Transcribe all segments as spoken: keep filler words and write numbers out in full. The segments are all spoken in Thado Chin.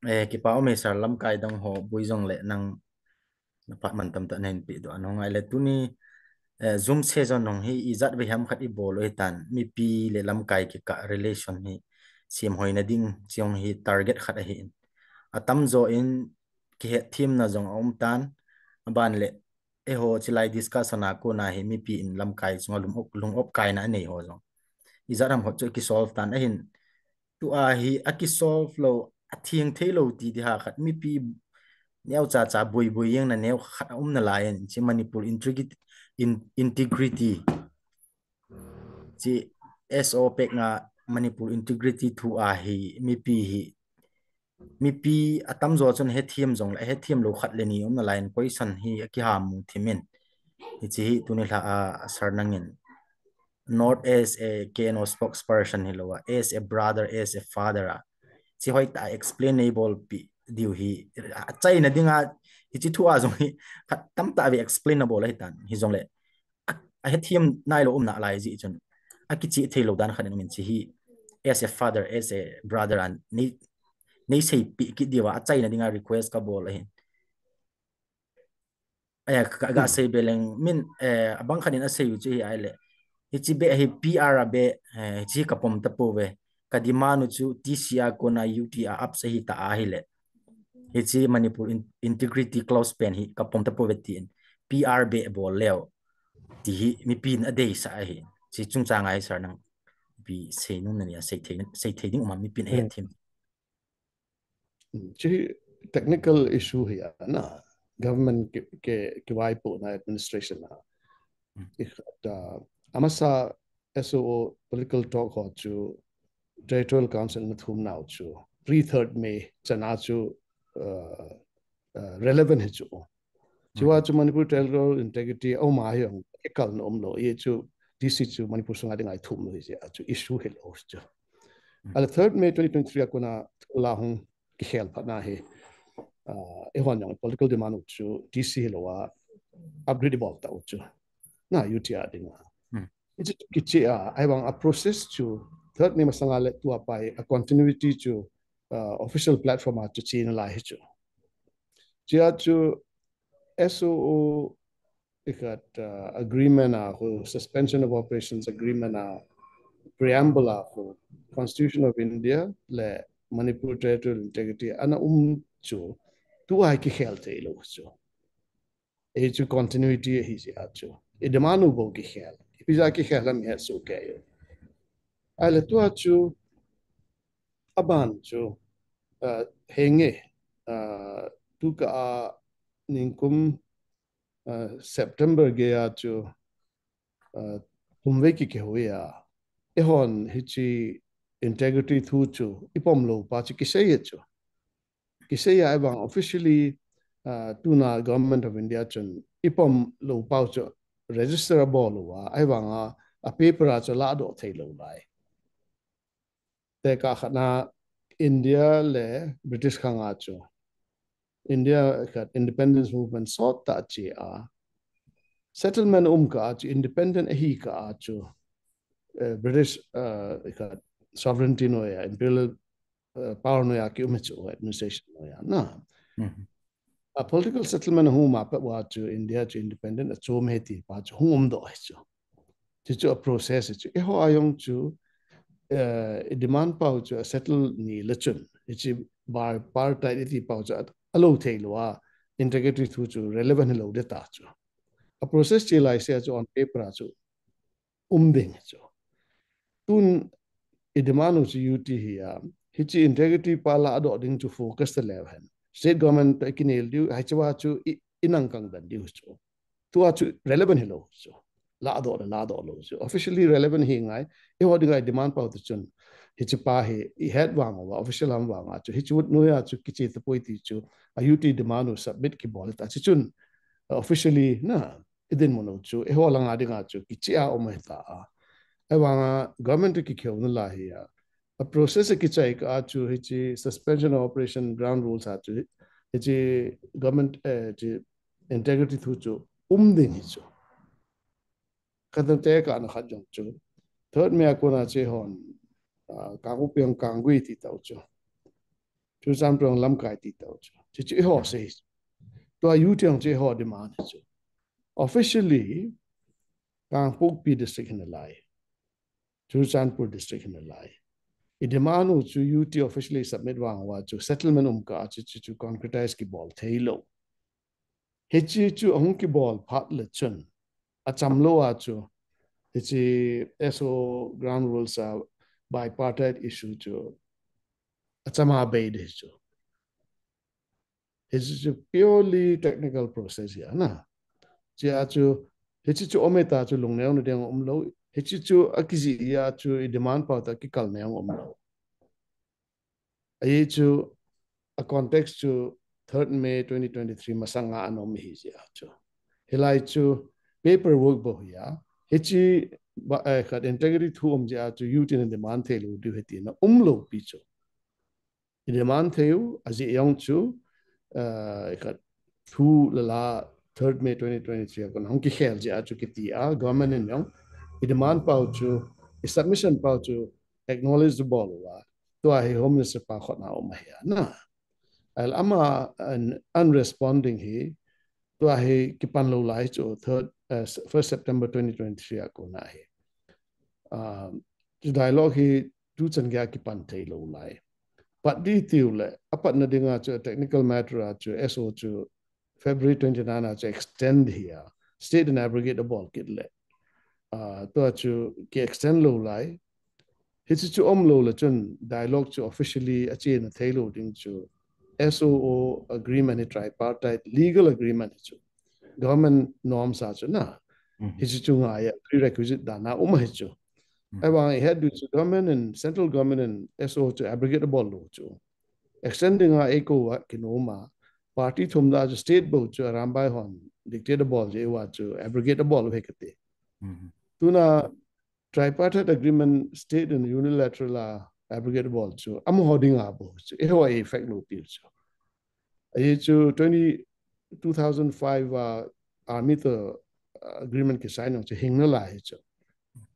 Eh, kipa um e sir, lamkai dang ho bui jong le nang na phat man tam ta nen pi do an hong ai le tuni, eh, Zoom session hong hi ijat ve ham khat i bol u hitan, mipi le lamkai kikah relation hi sim hoina ding chi hong hi target khat ahi in. Atam jo in kihet thim na jong a um tan, aban le eiho chilai discussion a kona hi mipi in lamkai chunga lung op, lung op kaina anei ho jong ijat ham hot chu kisolve tan ahin. Tua hi akisolve lo, atheng thei lo ti di ha khat mipi neo cha cha bui bui jeng na neo khat a um na lai in chi Manipur integrity, in, integrity chi S O pek nga Manipur integrity thu a hi mipi hi mipi atam jo chun hethiam jong le hethiam lo khat le ni um na lai in question hi akihamu thim in. Hichi hi tuni lha a sir nangin not as a K N O spokesperson hi lo a, as a brother, as a father a. Chi hoi ta explainable pi diu hi, a chaina dinga, hichi thu a jong hi, khat tam ta ve explainable hi tan, hi jong le, a, a hethiam nai lo um na lai ji chun, a kichi thei lo dan khat in min chi hi, as a father, as a brother an, nei, nei sei pi ki diu a, a chaina dinga request ka bol ahin. Aya, ka, ka, ka sei be leng min, eh, abang khat in a sei u chu hi ai le. Hichi be hi P R a be, eh, hichi ka pom ta po ve. Ka demand u chu T C a kona U T a ups a hi ta a hi le. Hichi Manipur in, integrity clause pen hi ka pom ta po ve ti in. P R be bol leo. Ti hi mipi in a dei sa a hi. Chi chung chang a hi sir nang pi sei nung na ni a sei thei, sei thei ding um a mipi in a het thim. Chi technical issue hi a na government ki, ki, kivaipohna administration a. I khat, ah, amasa S O O political talk ho chu Territorial Council na thum nau chu pre third May chana chu, ah, ah, relevant hi chu. Chiva chu Manipur territorial integrity a um a hi hong ekal na um lo, i chu D C chu Manipur sunga dinga i thum lo hi chu issue hi lo chu. Ala third May twenty twenty-three a kona thu la hung kikhel phat na hi, ah, eihon jong political demand u chu D C hi lo a upgrade i bol ta u chu. Na U T a dinga. Hichi kichi a, ahivang a process chu third May masanga le tua pai a continuity chu, ah, official platform a chu chi na lai hi chu. Chia chu S O O i khat, ah, agreement a khu, suspension of operations agreement a preamble a khu, Constitution of India le Manipur territorial integrity ana um chu tua hi kikhel thei lo chu. Ei chu continuity hi chi a chu. I demand u bou kikhel. Ipi ja kikhel lam het su ke yo. Ai le tua chu aban chu, ah, henge, ah, tu ka a ningkum, ah, September ge a chu, ah, tumve ki ke hui a. Eihon hichi integrity thu chu i pom lo pa chu kisei e chu. Kisei a ahivang officially, ah, tuna Government of India chun i pom lo pau chu register a bol lo a, ahivang a, a paper a chu la do thei lo lai. Te ka khat na India le British khang a chu. India khat independence movement sot ta chi a. Settlement um ka a chu independent ahi ka a chu. Eh, British, eh, khat sovereignty no ya, imperial, eh, power no ya ki um chu administration no ya na. A political settlement hung ma pa wa chu India chu independent a chu me ti pa chu hung um do chu. Chu chu a process chu. Eiho a jong chu, eh, i demand pau chu a settle ni le chun. Hichi bar, bar tai ti pau chu a lo thei lo a integrity thu chu relevant lo de ta chu. A process chi lai se chu on paper a chu um ding chu. Tun i demand u chu U T hi a, hichi integrity pa la do ding chu focus ta leu hen. State government to kinel diu, hai chu wa chu i, i nang kang dan diu chu. Tua chu relevant hi lo chu. La do le la do lo chu. Officially relevant hi ngai, eiho dinga i demand pau tu chun. Hichi pa hi, i het vang wa, official ham vang a chu. Hichi ut nu ya chu kichi ta poi ti chu. A U T demand u submit ki bol ta chi chun. Officially na, i dinmun u chu, eiho langa dinga chu, kichi a um ta a. Ahivang a government ki kheu na la hi a. A process kichai ka a chu, hichi suspension of operation ground rules a chu, hichi government, eh, chi integrity thu chu, um ding hi chu. Khat te ka na khat jong chu. Third May a kona chi hon, uh, Kangpokpi jong Kanggui ti tau chu. Churachandpur jong Lamka ti tau chu. Chu chu eiho sei. Tua U T jong chu eiho demand chu. Officially, Kangpokpi district hi nalai. Churachandpur district hi nalai. I demand u chu U T officially submit vang uva chu settlement um kah a chu chu chu concretize kibol thei lou. Hichi chu ahung kibol phat le chun. Acham lou a chu. Hichi S O ground rules a bipartite issue chu. Acham a bei de chu. Hichi chu purely technical process ahi na. Chia chu, hichi chu um e ta chu lungneona ding um lou. Hichi chu akijih a chu i demand pau ta kikal neona um lou. Ahi chu a context chu third May twenty twenty-three masanga ana um hi jeh a chu. Hilai chu paperwork bou ahi a. Hichi ba, eh, khat integrity thu um jeh a chu U T in demand thei lou diu ahi tina um lou pi chu. I demand thei u, ajeh jong chu, uh, khat thu lala third May twenty twenty-three a kon hung kikhel jeh a chu kiti a, government in jong, i demand pau chu, i submission pau chu, acknowledge bol uva. Tua hi Home Minister pa khut na um ahi a na. Ahile ama un-, unresponding hi, tua hi kipan lou lai chu third, uh, first September twenty twenty-three a kona hi. Um, chu dialogue hi tuchan geiya kipan thei lou lai. Pat di tiu le, apatna dinga chu technical matter a chu S O chu February twenty-nine a chu extend hi a, state in abrogate abol kit le. Uh, tua chu ki extend lou lai. Hichi chu um lou le chun dialogue chu officially achena thei lou ding chu S O O agreement hi tripartite legal agreement hi chu. Government norms a chu na. Mhm. Hichi chu ngai a prerequisite dan a um ahi chu. Mhm. Ahivang i het diu chu government in, central government in S O O chu abrogate abol lou chu. Extend dinga eikou a kinom a. Party thum la chu state bou chu Arambai hon dictate abol jeh uva chu abrogate abol u ahi kati. Mhm. Tuna tripartite agreement state in unilateral a abrogate abol chu. Amaho dinga bou chu. Eiho a effect lou piu chu. Ahi chu twenty, two thousand five a army to, uh, agreement kisign jong chu hing nalai hi chu.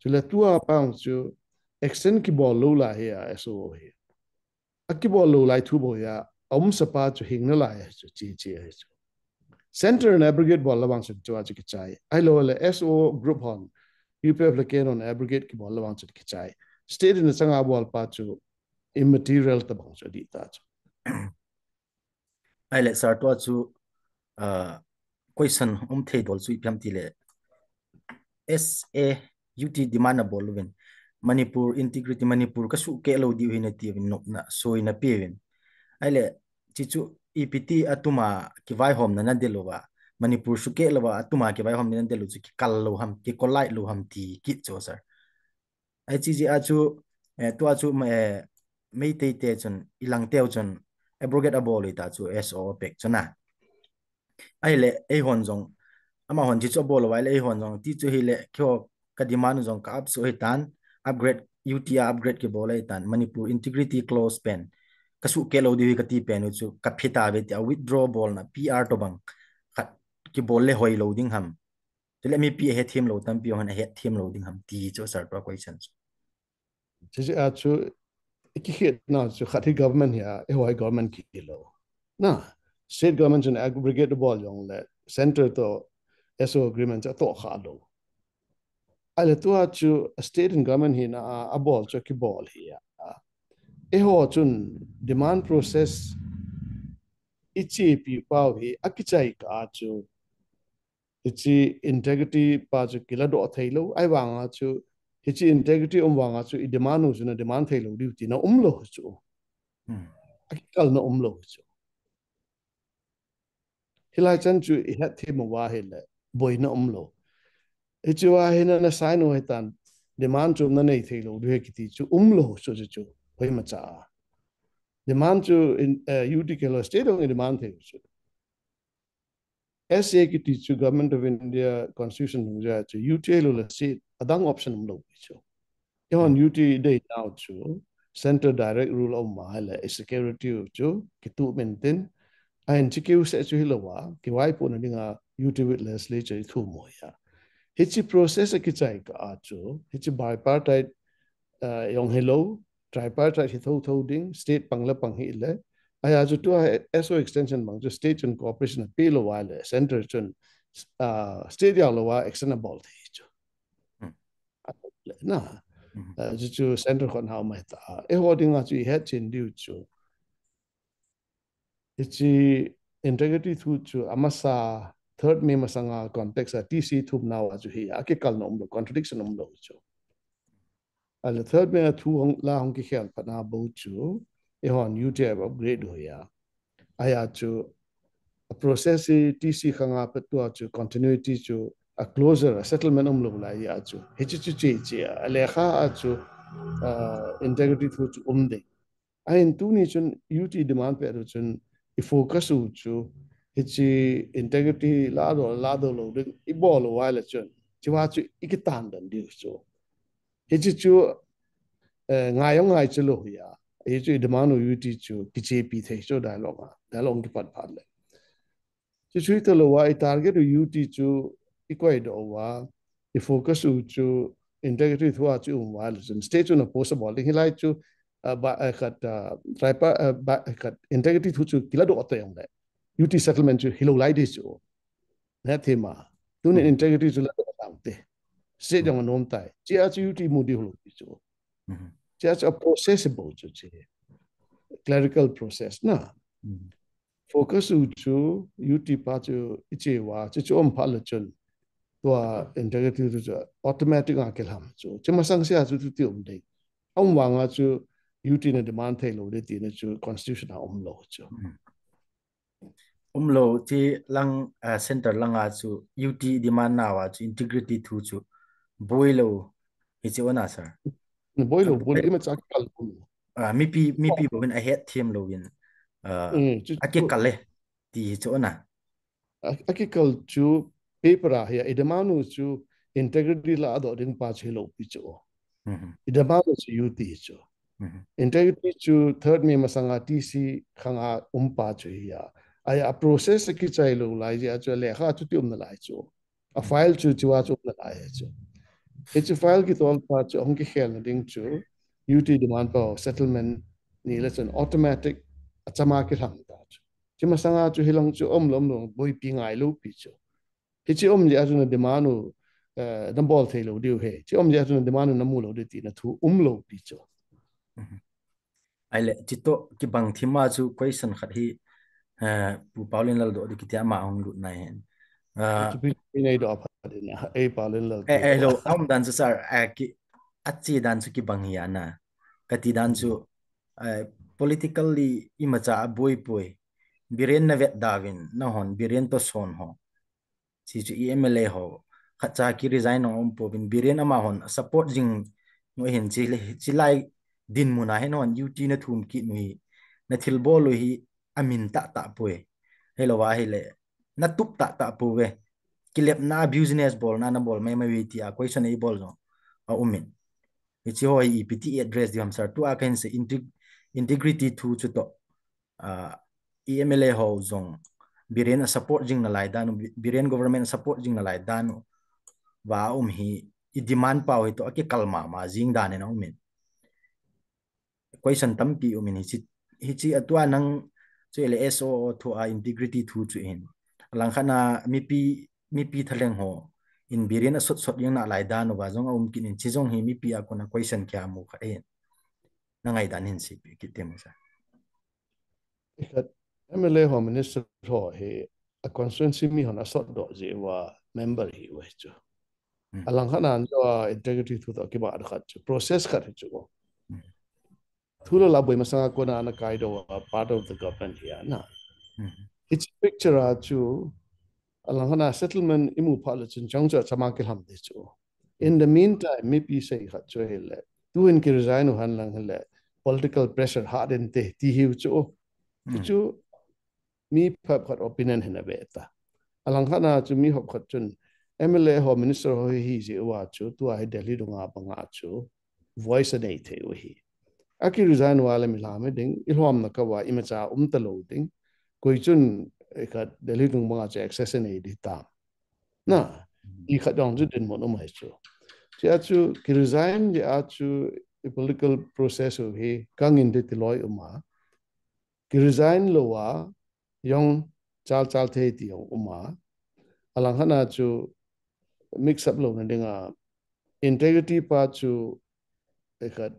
Chule tua pang chu extend kibol lou lai hi a S O O hi. Akibol lou lai thu bou hi a, aumsa pa chu hing nalai hi chu, chi chi hi chu. Center in abrogate bol le vang chun chua chu kichai. Ahilou le S O O group hon, U P F le K N O hon abrogate kibol le vang chun kichai. State in achanga bol pa chu immaterial tabang chu adih ta chu. Ahile sir tua chu, uh, question um thei dol chu ipi ham tile S A U T demand abol uvin Manipur integrity Manipur kasuhkeh lou diu ahi nati uvin nopna soi napeuvin. Ahile chi chu ipi ti a tuma kivaihomna nadel uva Manipur sukeh louva a tuma kivaihomna nadel u chu kikal lou ham, kikolai lou ham ti kit chu sir. Ahi chi jeh a chu, eh, tua chu, eh, Meitei te chun, ilang teu chun, abrogate abol u ta chu S O O pek chun a. Ahile, eihon jong, amahon chi chu abol uva ahile, eihon jong, ti chu hile, keiho ka demand u jong ka up chu ahitan, upgrade, U T a upgrade kibol ahitan, Manipur integrity clause pen, kasuhkeh lou diu ahi kati pen u chu, kaphet a ve tia withdraw bolna, P R tobang, khat kibol le hoi lou ding ham. Chule mipi ahethem lou tampi hon ahethem lou ding ham ti chu sir tua question chu. Chu chu a chu, ikikhetna chu khat hi government hi a, eiho hi government kilou. Na, state government chun abrogate bol jongle, center to S O agreement chu atoh kha lou. Ahile tua chu state and government hina a, abol chu kibol hi a. Eiho chun demand process ichepi pau hi akichai kah a chu, hiche integrity pa chu kiladoh thei lou, ahivanga chu, hiche integrity um vanga chu, i demand u chu na demand thei lou diu tina um lou chu. Hmm. Akikalna um lou chu. Hilai chan chu ihet them uva ahile, boina um lou. Hiche uva hi na, na sign u ahitan, demand chu nanei thei lou diu ahi kiti chu um lou chu chu chu. Hoimacha a. Demand chu in, eh, U T kilou state dong i demand thei chu. S A kiti chu Government of India Constitution hung ja chu U T lou le state adang option um lou chu. Eihon U T dei nau chu center direct rule um ahile security u chu kituh mintin. Ahin chu keu se chu hilouva, kivaipohna dinga U T with legislature ithum u ahi a. Hiche process akichai kah a chu, hiche bipartite, uh, jong hilou, tripartite hi thotho ding, state pang le pang hile. Ahia chu tua S O extension bang chu state chun cooperation apeh lou uva le, center chun, ah, state jao louva extend abol thei chu. Hmm. Na, Hmm. ah, chu chu center khut hao mai ta. Eiho dinga chu ihet chen diu chu. Hiche integrity thu chu amasa third May masanga context a T C thum nauva chu hi akikalna umlou, contradiction umlou chu. Ahile third May a thu hung, la hung kikhel phat na bou chu, eihon U T F upgrade u hia. Ahia chu, a process hi T C khanga pat tua chu continuity chu, a closure, a settlement umlou lai hia chu. Hiche chu che che a, a lekha a chu, ah, integrity thu chu um ding. Ahin tuni chun U T demand pet u chun i focus u chu hiche integrity ladoh, ladoh lou ding i bol uva le chun, chua chu i kitan den diu chu. Hiche chu, eh, ngai jong ngai chu lou hia. Hichu i demand u U T chu kichepi thei chu dialogue a, dialogue kipat phat le. Chu chu hita louva, i target u U T chu i koi doh uva, i focus u chu integrity thu a chu um uva le chun state chun a post abol ding hilai chu, ah, ba, ah, khat, ah, tripa, ah, ba, ah, khat integrity thu chu kiladoh ta jongle U T settlement chu hilou lai ding chu. Na thima. Tuni Hmm. integrity chu ladoh tang te. State Hmm. jong anom tai. Chia chu U T mu diu lou chu. Mhm. Chia chu a process bou chu che. Clerical process na. Mhm. Focus u chu U T pa chu i che uva, chu chu um phat le chun. Tua integrity thu chu automatic a kilham chu. Chu masang sia chu tu ti um ding. A um vanga chu U T na demand thei lou ding tina chu constitution a umlou chu. Mhm. Umlou ti lang, ah, center langa chu U T demand nauva chu integrity thu chu boi lou hiche ona sir. Boi lou, boi lou, ima cha kal boi lou. Ah, mipi, mipi bouvin ahet them louvin, ah, Mm, chu, chu. akikal e, ti hiche ona. A, akikal chu paper a hia, i demand u chu integrity ladoh ding pa chu hilou pi chu. Mhm. I demand u chu U T chu. Mhm. Integrity chu third May masanga T C khanga um pa chu hia. Ahia a process akichai lou lai jeh a chu lekha chu ti um nalai chu. A file chu chua chu um nalai chu. Hiche file kitol pa chu hung kikhel na ding chu. U T demand pa settlement ni le chun automatic achama kilhang ta chu. Chu masanga chu hilang chu umlou umlou boipi ngailou pi chu. Hiche um jeh a chu na demand u, eh, na bol thei lou diu he. Chu um jeh a chu na demand u na mu lou diu tina thu umlou pi chu. Mhm. Ahile, chutoh kibang thima chu question khat hi, eh, Pu Paolienlal doh ding kiti ama hung lut nai hen. Ah, chu pi, pi nei doh pha ding na. Ei Paolienlal eh, ti eh, doh. Lo, aum dan chu sir, eh, ki, ache dan chu kibang hi ana. Kati dan chu, eh, politically imacha aboi poi. Biren na vet da uvin, nahon, Biren toh son ho. Hichu M L A ho, khatcha ki resign nung um pouvin, Biren amahon support jing nung ahin, chule, chulai dinmun a hin hon U T na thum kit u hi, na thilbol u hi amin tah tah poi. Hilou ahile, na tup tah tah pouve. Kilepna business bolna na bol mai mai uve tia question eibol jong aumin. Hiche ho hi ipi ti address diu ham sir, tua kahin sei integ-, integrity thu chutoh. Ah, M L A ho jong Biren a support jing nalai dan u, Bi-, Biren government a support jing nalai dan u va um hi i demand pau hi toh akikal mama jing dan in aumin. Question tampi umin hiche, hiche a tua nang chu L S O thu a integrity thu chu hin. Alangkhat na mipi, mipi thalheng ho in Biren a sot sot jing nalai dan u va jong aum kit in hiche jong hi mipi a kona question kimu khat ahin. Na ngaidan hin seipi kit temo sir. Ikhat M L A ho minister ho hi a constituency mi hon asot doh jeh uva member hi uve chu. Hmm. Alangkhat nan jo a integrity thu toh kibang khat chu. Process khat hi chu. Hmm. Thu le la boi masanga kona ana kai doh a part of the government hi ana. Hmm. Hiche picture a chu alangkhat na settlement imu phat le chun chang chu achama kilham ding chu. In the meantime, mipi sei khat chu hile. Tuhin ki resign u hen lang hile. Political pressure hah den te, ti hiu chu. Hmm. Chu mi phabep khat opinion hin ave ta. Alangkhat na chu mi phabep khat chun M L A ho, minister ho hi jeh uva chu, tua hi Delhi dunga banga chu voice anei thei u hi. Aki resign uva le mihem hi ding, i lhomna kah uva imacha um talou ding. Koi chun, eh, khat Delhi dung banga chu access anei ding tam. Na, Hmm. ti khat jong chu dinmun um ahi chu. Chea chu, ki resign jeh a chu, political process u hi kang in te ti loi um a. Ki resign lou a, jong chal chal thei ti jong um a. Alang khat a chu mix up louna dinga, integrity pa chu, eh, khat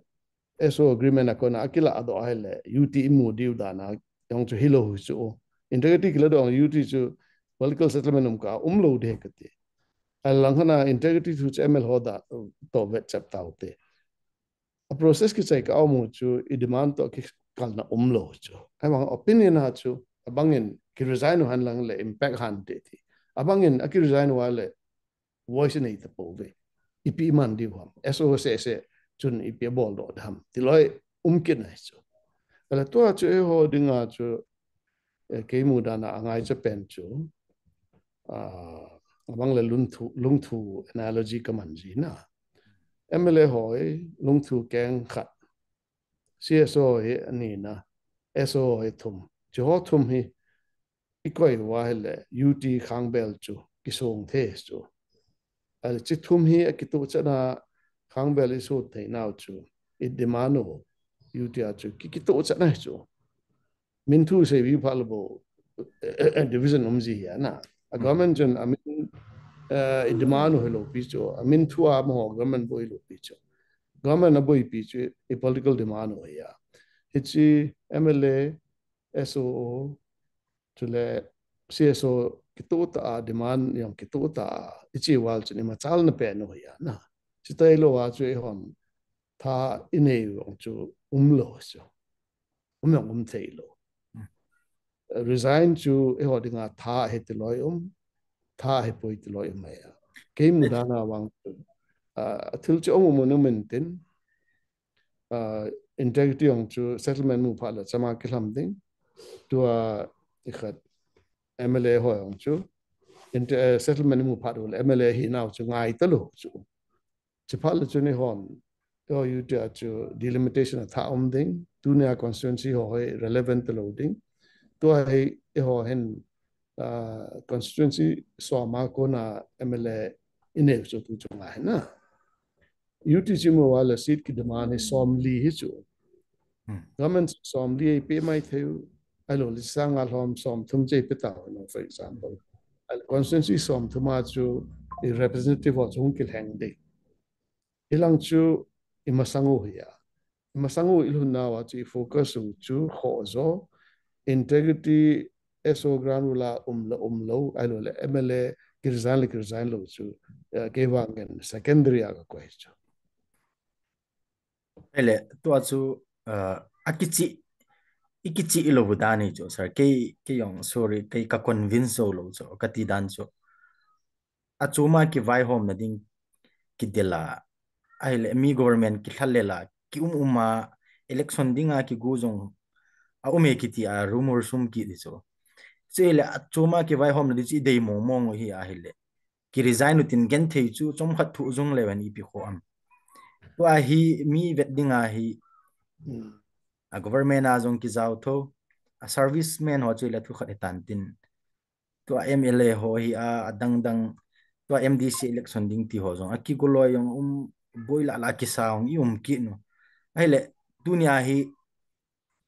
S O agreement a kona akilah doh ahile, U T i mu diu dan a, jong chu hilou chu. Integrity kilah doh, U T chu political settlement um ka, um lou ding kati. Alang khat a integrity thu chu M L A ho da, to vet chep tau te. A process kichai ka um u chu, i demand to kikalna um lou chu. Ahivang opinion a chu, abang in ki resign u hen lang le impact hen te ti. Abang in aki resign uva le voice nei tapouve. Ipi iman diu ham. S O seh seh chun ipi abol doh ding ham. Ti loi um kit na chu. Ahile tua chu eiho dinga chu, eh, kei mu dan a angaicha pen chu, ah, abang le lungthu, lungthu analogy kaman ji na. M L A ho hi lungthu keng khat. C S O hi ani na. S O hi thum. Chu ho thum hi i koi uva ahile U T khangbel chu kisong thei chu. Ahile chi thum hi akitoh chan a khangbel i sot thei nau chu, i demand u U T a chu ki, kitoh chan a chu. Min thu sei vi pha le bou, eh, eh, division um ji hi a na. A government chun a min, eh, i demand u hilou pi chu. A min thu a mo government boi lou pi chu. Government a boi pi chu i political demand u hi a. Hichi M L A, S O O, chule C S O kitoh ta a demand jong kitoh ta a, i chi val chun i machal na pen u hi a na. Chi tai lou a chu eihon tha i nei u jong chu um lou chu. Um jong um thei lou. Resign chu eiho dinga tha hi ti loi um, tha hi poi ti loi um mai a. Kei mu dan a vang chu, ah, thil chu um um um in tin, ah, integrity jong chu settlement mu phat le chama kilham ding. Tua i khat M L A ho jong chu inte-, eh, settlement mu phat u le M L A hi nau chu ngai ta lou chu. Chi phat le chun eihon, eiho U T a chu delimitation a tha um ding, tunia constituency ho hi relevant ta lou ding. Tua hi eiho hin, ah, constituency som a kona M L A i neu chu tu chu ngai na. U T chi mu uva le seat ki demand hi som li hi chu. Hmm. Government som li i pe mai thei u, ahilou le sang a lhom som thum chu i pe tau, you know, for example. Ahile constituency som thum a chu i representative ho chu hung kilheng ding. Hilang chu i masang u hi a. I masang u i lhun nau a chu i focus u chu khoh jo, integrity S O ground u la um la um lou, ahilou le M L A ki resign le ki resign lou chu, eh, kei vang in secondary a ka koi chu. Ahile, tua chu, uh, a kichi, i kichi i lou dan hi chu, sir. Kei, kei jong, sorry, kei ka convince lou chu, ka ti dan chu. A chuma kivaihomna ding kidel a, ahile mi government kilhalel a, ki um um a, election dinga kigu jong a um e kiti a rumor sum kiti chu. Chule a chuma kivaihomna ding chu i dei mong mong u hi ahile, ki resign u tin genthei chu chomkhat thu jong le ven ipi kho am. Tua hi mi vet dinga hi, hmm, a government a jong kijao tho, a serviceman ho chu le thu khat hitan tin. Tua M L A ho hi a, a dang dang, tua M D C election ding ti ho jong, a kigo loi jong um, boi la la kisa jong i um kit nu. Ahile, tunia hi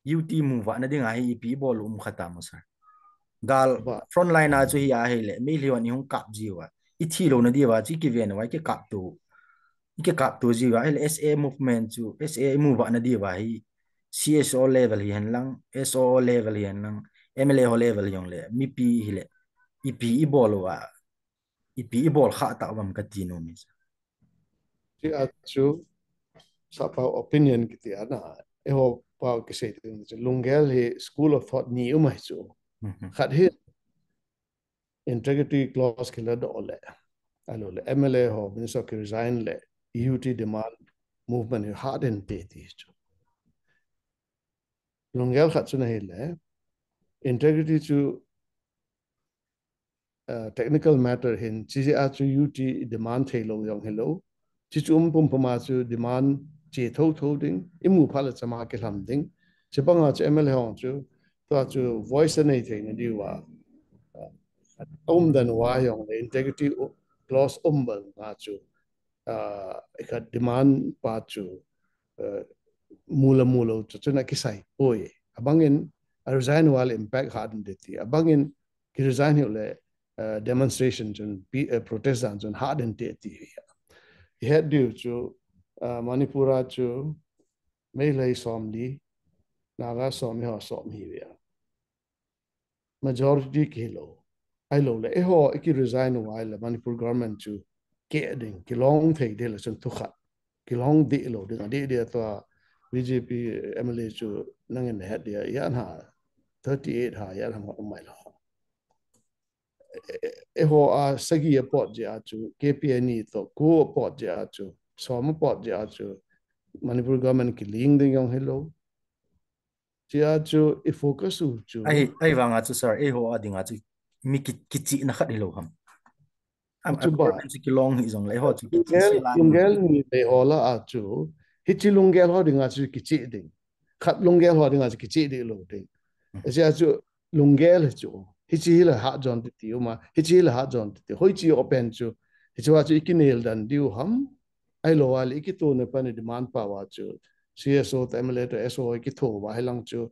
U T mu vahna dinga hi ipi i bol u um kha tam u sir. Gal, ba, front line a chu hi ahile, Meitei hon i hung kap ji uva. I thi louna diuva chu i kiven uva, i kikap tu. I kikap tu ji uva, ahile S A movement chu, S A i mu vahna diuva hi, C S O level hi hen lang, S O O level hi hen lang, M L A ho level hi jong le, mipi hile, ipi i bol uva, ipi i bol kha tauvam ka ti nom e. Chi a chu, sap pau opinion kiti a na, eiho pau kisei ding chu, lunggel hi school of thought ni um ahi chu. Mhm. Khat hi, integrity clause kila doh le, ahilou le, M L A ho, minister ki resign le, U T demand movement hi hard and pay ti chu. Lunggel khat chu na hi le, integrity chu, uh, technical matter hin, chi a chu U T demand thei lou jong hi lou. Chi chu um pum pum a chu demand che tho tho ding, i mu phat le chama kilham ding. Chi bang a chu M L A ho chu, tua chu voice a nei thei na diuva, uh, um dan uva jong le integrity clause um bang a chu, uh, i kha demand pa chu, uh, mula mula chu chun akisai poi. Abangin a resign uva le impact ha den te ti. Abangin ki resign hi le uh, demonstration chun pi, uh, protest dan chun ha den te ti. Ihet diu chu uh, Manipur a chu Meitei somli, Naga somni ho somni ve. Majority kilo. Ahilou le, eiho, iki resign uva le Manipur government chu keh ding, kilong thei ding le chun thukhat. Kilong ding lou ding, adeh deh tua B J P M L A chu nangin het dia, ya na thirty eight ha, ya na mai lo. Eiho a sagi a pot jeh a chu, K P N E to, ko a pot jeh a chu, som a pot jeh a chu, Manipur government kiling ding jong hilou. Chia chu i focus u chu. Ahi, ahi vanga chu sir, eiho a dinga chu mi ki, kichihna khat hilou ham. Am, chu a ba. Problem chu kilong hi jong le, eiho chu kichih lunggel, sila lunggel ni le ho la a chu. Hichi lunggel ho dinga chu kichih ding. Khat lunggel ho dinga chu kichih ding lou ding. Hmm. Chia chu lunggel chu. Hichi hi la ha jon ti ti uma. Hichi hi la ha jon ti ti. Hoichi open chu. Hichi va chu i kinel dan diu ham. Ahilou a le, i kitona pan i demand pa uva chu, C S O to M L A to S O i kitho uva, hilang chu,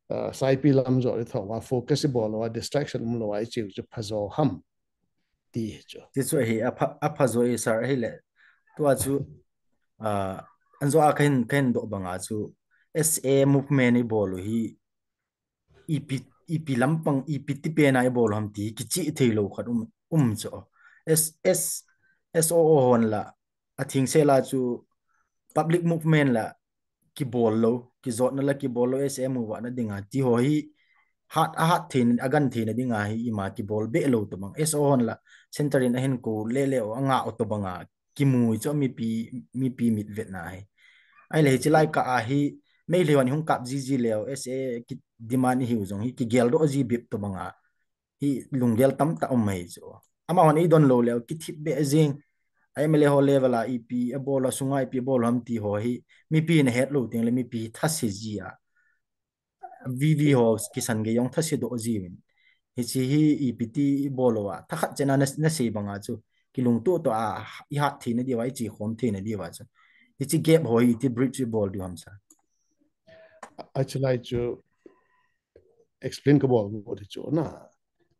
uh, saipi lam joh i tho uva, focus i bol uva, distraction umlou uva, i chiu chu phajo ham. Ti chu. Ti chu ahi, apha, aphajo i sir ahi le. Tua chu, uh, anjo a kahin, kahin doh banga chu, S A movement i bol u hi, ipi, ipi lampang, ipi tipena i bol ham ti kichih thei lou khat um, um chu. S, S, S O O hon la, a thing se la chu public movement la kibol lou, kijotna la kibol lou, S M U va na dinga ti ho hi hat, a hat theina, a gan theina dinga hi ima kibol be lou to bang. S O O hon la, center in a hin ko le le o, a nga o to banga, kimu chu mipi, mipi mit vetna hi. Ahile hichi lai ka a hi, Meitei hon hung kap ji ji leu, S A ki demand hi u jong hi, kigel doh ji bep to banga. Hi lunggel tamtah um mai chu. Amahon eidon lou leu, kithip be jing. M L A ho level a ipi, a bol a sunga ipi bol ham ti ho hi, mipi na het lou teng le mipi thase ji a. V V ho kisan gei jong thase doh jiuvin. Hichi hi ipi ti i bol uva. Thakhat chena na, na sei banga chu. Kilungto to a i hat theina diuva, i chi khom theina diuva chu. Hichi gap ho hi iti bridge i bol diu ham sir. Hichi lai chu explain ka bol mo ti chu na.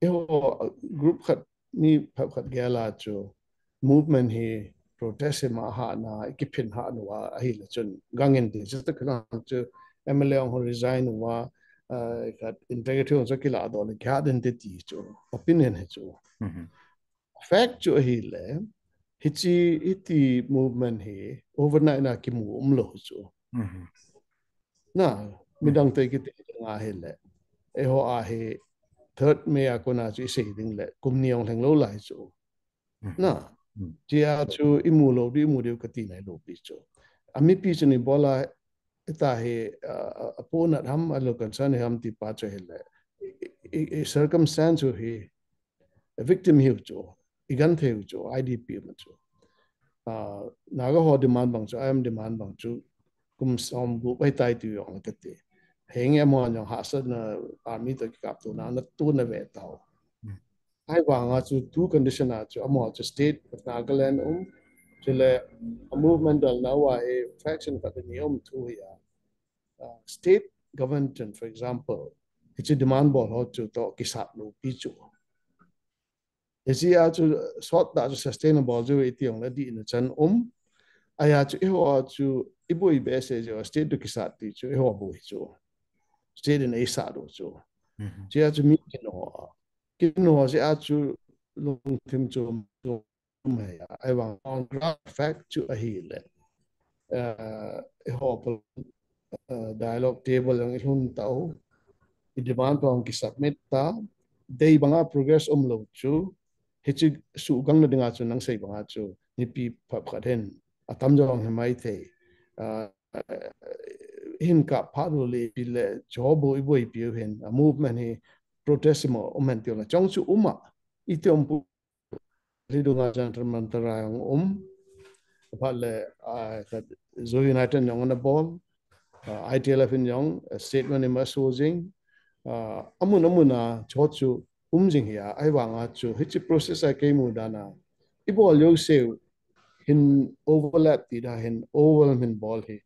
Eiho group khat mi phap khat gel a chu movement hi protest hi ma ha na, i kiphin ha nu a, ahi le chun. Gang in ti chu ta khan chu M L A hung resign uva, uh, khat integrity hung chu kila do le kya den te ti chu. Opinion hi chu. Mhm. Fact chu ahi le, hichi, hiti movement hi overnight na kimu um lou chu. Mhm. Na, midang te kiti nga hi le. Eiho a hi third May a kona chu i sei ding le, kum ni ong lheng lou lai chu. Mhm. Na, mhm. Chia chu i mu lou di, i mu diu kati nai lou pi chu. A mipi chu ni bola, ita hi, uh, a pona ham, a lo concern ham ti pa chu hi le. I, i, i circumstance chu hi, victim hiu chu, i gan thei u chu, I D P ma chu. Ah, Naga ho demand bang chu, I M demand bang chu, kum som gup ahi tai ti jong ka ti. Henge mo jong hahsatna army to kikap tona, na tona ve tau. Hmm. Ahivanga chu, tu condition a chu, amo chu state, Nagaland um, chule, a movement dal na uva hi, faction khat ni um thu hi a. Uh, state government, for example, hichi demand bol ho chu to kisat lou pi chu. Hichi a chu sot ta chu sustainable chu iti jong le di na chan um. Aya chu eiho a chu i boi be se chu state to kisat ti chu eiho boi chu. State in ei sa do chu. Mhm. Chia chu mi kino. Kino se a chu lungthim chu, chu mai a. Ahivang on ground fact chu ahi le. Uh, eiho pal, uh, dialogue table jong i lhun tau. I demand pang ki submit ta. Dei banga progress um lou chu. Hichi sugang na dinga chu nang sei banga chu. Nipi phap khat hin. Atam jong hi mai thei. Uh, hin ka pha lu le pi le job i boi piu hin. A movement hi protest mo um hen tiu na. Chong chu uma. I ti um pu Delhi dunga Jantar Mantar a jong um. Aphat le, ah, ka Zo United jong ana bol. Ah, I T L F in jong, ah, statement ima so jing. Ah, amun amun a chu chu um jing hi a, ahivanga chu, hichi process a kei mu dan a. I bol jouse u hin overlap ti da hin overwhelm hin bol hi.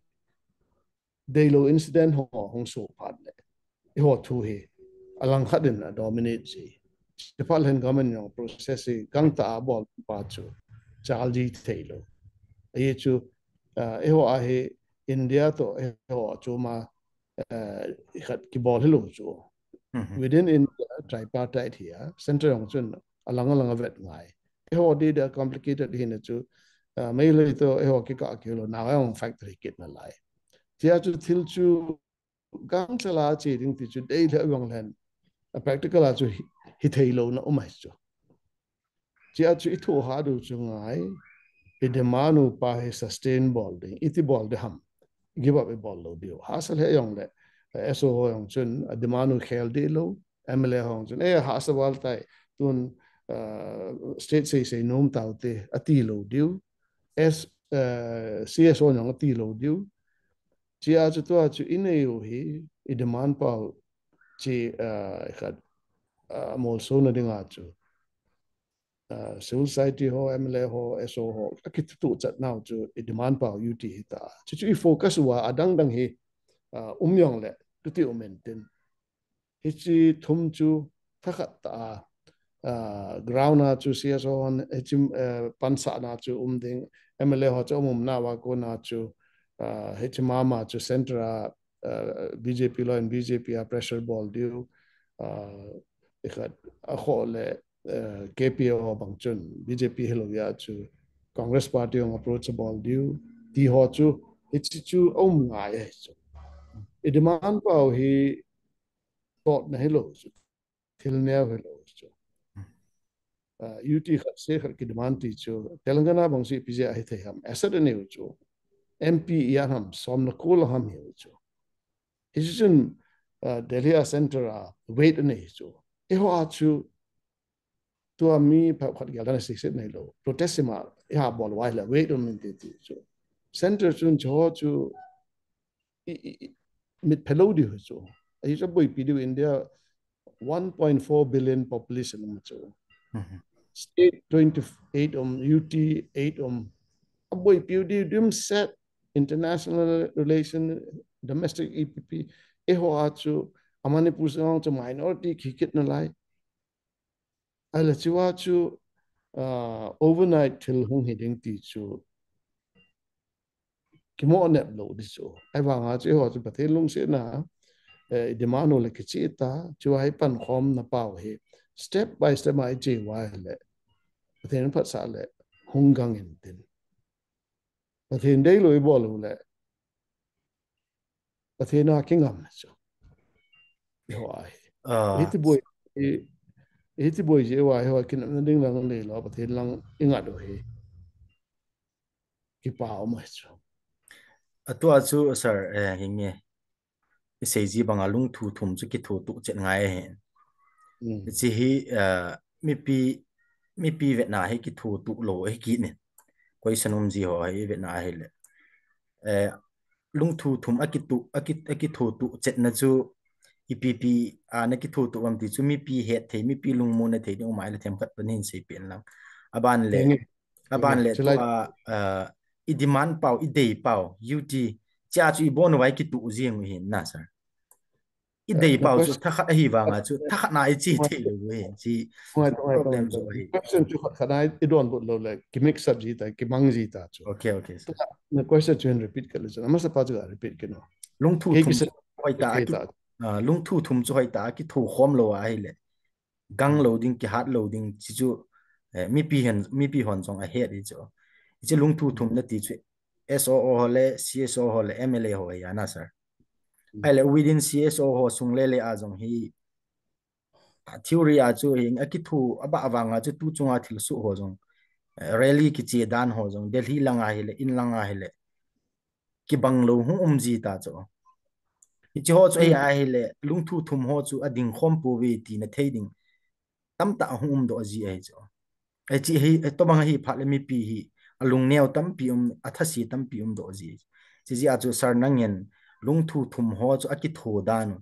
deilou incident ho hung soh phat le, eiho thu hi alangkhat in a dominate ji. Chuphat le hin government jong process hi gangtah a abol pa chu chal ji theilou. Ajeh chu, ah, eiho a hi India toh eiho chu ma, ah, khat kibol hilou chu. Mhm. Within India, tripartite hi a, centre jong chun alang alang a vet ngai. Eiho di di a complicated hina chu, ah, Meitei toh eiho kikah kilo, Naga jong factory kit nalai. Tia chu thil chu gangtah a che ding ti chu dei le vang len. A practical a chu hi, hithei louna um ahi chu. Tia chu i thoh hah diu chu ngai, i demand u pa hi sustain bol ding, iti bol ding ham, give up i bol lou diu. Hahsa le jong le, S O ho jong chun, a demand u khel deh lou, M L A ho jong chun, eh, hahsa val tai, tun, ah, state sei sei nom tau te, ati lou diu. S, ah, C S O jong ati lou diu. Tia chu tua chu i nei u hi, i demand pau chi, ah, khat, ah, molsona dinga chu. Ah, civil society ho, M L A ho, S O ho, akituh chat nau chu i demand pau U T hi ta. Chu chu i focus uva adang dang hi, ah, um jong le, tuti um in tin. Hichi thum chu thakhat ta a, ah, ground a chu C S O hon hichi, eh, pansahna chu um ding, M L A ho chu um um nauva kona chu, ah, hichi mama chu centre a, ah, B J P lou in B J P a pressure bol diu, ah, ikhat a kho le, eh, K P O bang chun B J P hilou a chu Congress party hung approach bol diu, ti ho chu, hichi chu um ngai ahi chu. I demand pau hi totna hilou chu. Thil neo hilou chu. Ah, U T khat se khat ki demand ti chu. Telangana bang si P J ahi thei ham. Asset anei u chu. M P i a ham, som le ko lang ham hi u chu. Hichi chun, ah, Delhi a centre a weight anei chu. Eiho a chu tua mi phabep khat gel dan a sikset nei lou. Protest ima, i ha bol uva ahile, weight um inte ti chu. Centre chun chu ho chu, i, i, i, mit phelou diu chu. Ahi chu boipi diu India, one point four billion population um chu. Mhm. State twenty-eight um, U T eight um. Aboipi diu dimset, international relation, domestic E P P. Eiho a chu, a Manipur sung chu minority kikit nalai. Ahile chua chu, ah, overnight thil hung hi ding ti chu kimo nep lou di chu. Ahivanga chu eiho chu Pathen lungsetna, eh, i demand u le kichai ta, chua hi pankhomna pau hi. Step by step a i che uva le. Pathen phatsah le hung gang in tin. Pathen deilou i bol u le. Pathen a kingam chu. Eiho ahi. Ah. Hiti boi, i, hiti boi ji uva eiho kinepna ding lang neilou, Pathen lang i ngat u hi. Kipa um ahi chu. Atua chu, sir, eh, hinge. I sei ji banga lungthu thum chu kithotuh chet ngai ahi. Mm. Hichi hi, eh, mipi, mipi vetna hi kithotuh lou ahi kit in. Koi sanum ji ho hi vetna ahile. Eh, lungthu thum a kitu, a ki, a kithotuh chetna chu ipi ipi a na kithotuh uvam ti chu mipi het thei, mipi lungmonna thei ding um ahile themkhat pan hin seipeh in lang. Aban le, Enge. Aban le, chulai tua, ah, i demand pau, i dei pau, U T, chia chu i bon uva i kituh jing u hin na, sir. I dei pau chu thakhat ahi vanga chu, thakhat na i chi thei lou u hin, chi problem chu ahi. Question chu khat khat na i donbut lou le, ki mix up ji ta, ki mang ji ta chu. Okay, okay, sir. Na question chu hin repeat kit le chu, amasa pa chu repeat kit no. Lungthu thum chu hoitah a ki, ah, lungthu thum chu hoitah a kitho khom lou ahile. Gang lou ding, kihat lou ding, chi chu, eh, mipi hen, mipi hon jong ahet di chu. Chi lungthu thum na ti chu, S O O ho le, C S O ho le, M L A ho ahi a na, sir. Ahile within C S O ho sung le le a jong hi, a theory a chu hi, a kithu, a ba vanga chu tu chunga thilsoh ho jong, eh, rally kiche dan ho jong, Delhi lang ahile, in lang ahile. Kibang lou hung um ji ta chu. Hichi ho chu ahi ahile, lungthu thum ho chu a ding khom pouve ti na thei ding. Tamtah hung um doh ji ahi chu. Hichi hi, tobang hi phat le mipi hi, a lungneo tampi um, a thase tampi um doh ji. Chi ji a chu sir nangin, lungthu thum ho chu a kitho dan u